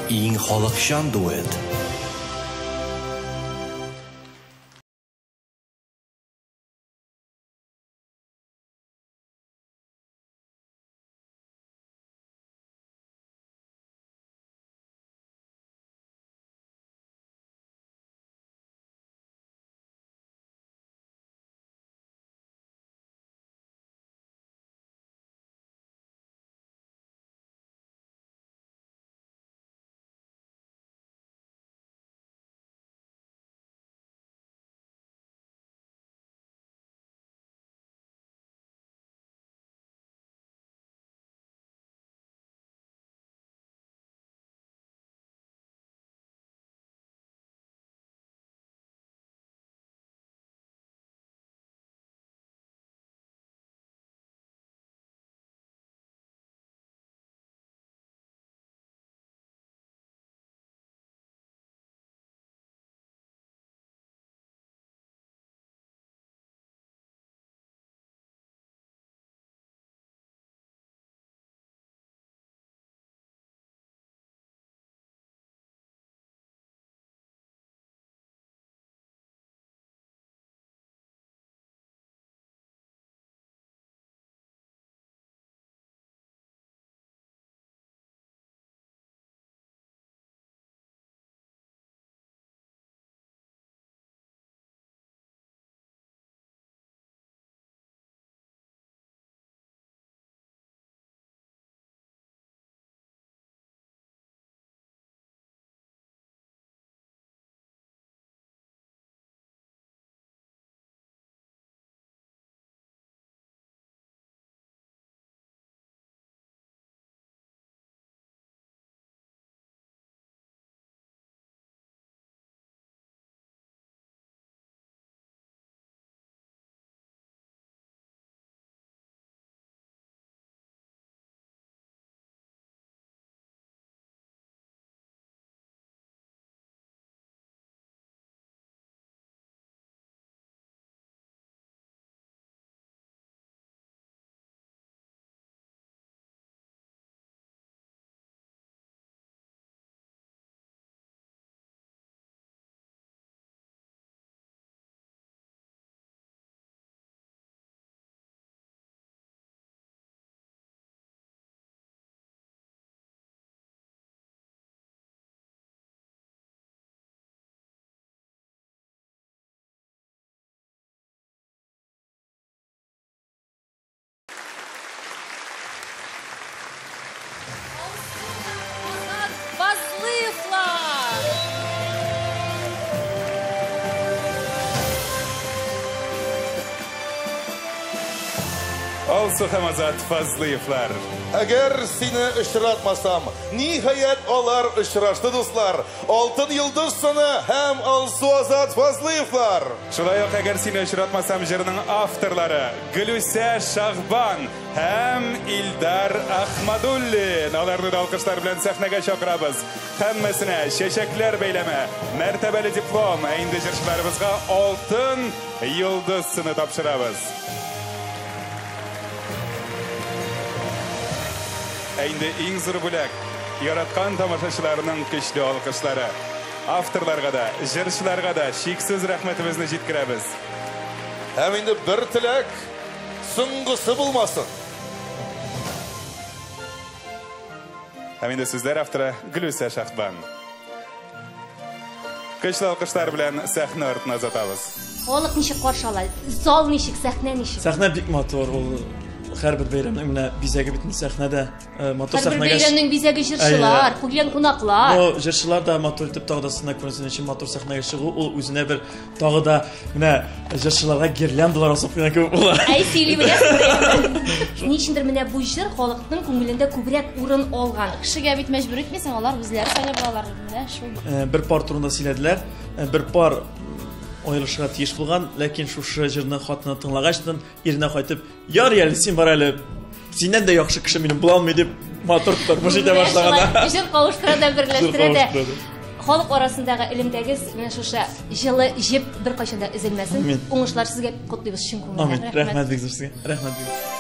Иң халыкчан дуэт. Алсу һәм Азат Фазлыевлар. Әгәр сине очратмасам, ниһаять алар очрашты, дуслар. Алтын йолдыз сыны һәм Алсу Азат Фазлыевлар. Шулай ук әгәр сине очратмасам җырының авторлары Гөлүсә Шахбан һәм Илдар Ахмадуллин. Аларны да алкышлар белән сәхнәгә чакырабыз. Һәммәсенә чәчәкләр бәйләме, мәртәбәле диплом, ә инде җырчыларыбызга алтын йолдыз сыны тапшырабыз. Ә инде иң зур бүләк яраткан тамашачыларының көчле алкышлары. Авторларга да, җырчыларга да чиксез рәхмәтебезне җиткерәбез. Һәм инде бер теләк, соңгысы булмасын. Һәм инде сүзләр авторы Гөлүсә Шахбан. Көчле алкышлар белән сәхнә артына озатабыз. Халык ничек каршы ала? Зал ничек, сәхнә ничек? Сәхнә бик матур, ул һәрбер бәйрәмнең менә бизәге бит инде сәхнәдә. Матур Һәрбер сәхнәгә бәйрәмнең бизәге җырчылар, килгән кунаклар. Ну, җырчылар да матур итеп тагы да сцена күренсен өчен матур сәхнәгә чыгу, ул үзенә бер тагы да менә җырчыларга гирляндалар асып куйган кебек була. Әй, сөйли беләсең. Ни өчендер менә бу җыр халыкның күңелендә күбрәк урын алган. Кешегә бит мәҗбүр итмисең, алар үзләре сайлап алалар. Менә шул. Бер пар турында сөйләделәр. Бер пар аерылышырга тиеш булган, ләкин шушы җырны хатыны тыңлагачтын, иренә кайтып, "Ярый әле, син бар әле, синнән дә яхшы кеше минем була алмый", дип матур тормыш итә башлаган. Җыр кавыштыра да, берләштерә дә. Халык арасындагы элемтәгез менә шушы җылы җеп беркайчан да өзелмәсен. Уңышлар сезгә, котлыйбыз чын күңелдән. Амин. Рәхмәт бик зур сезгә. Рәхмәт бик.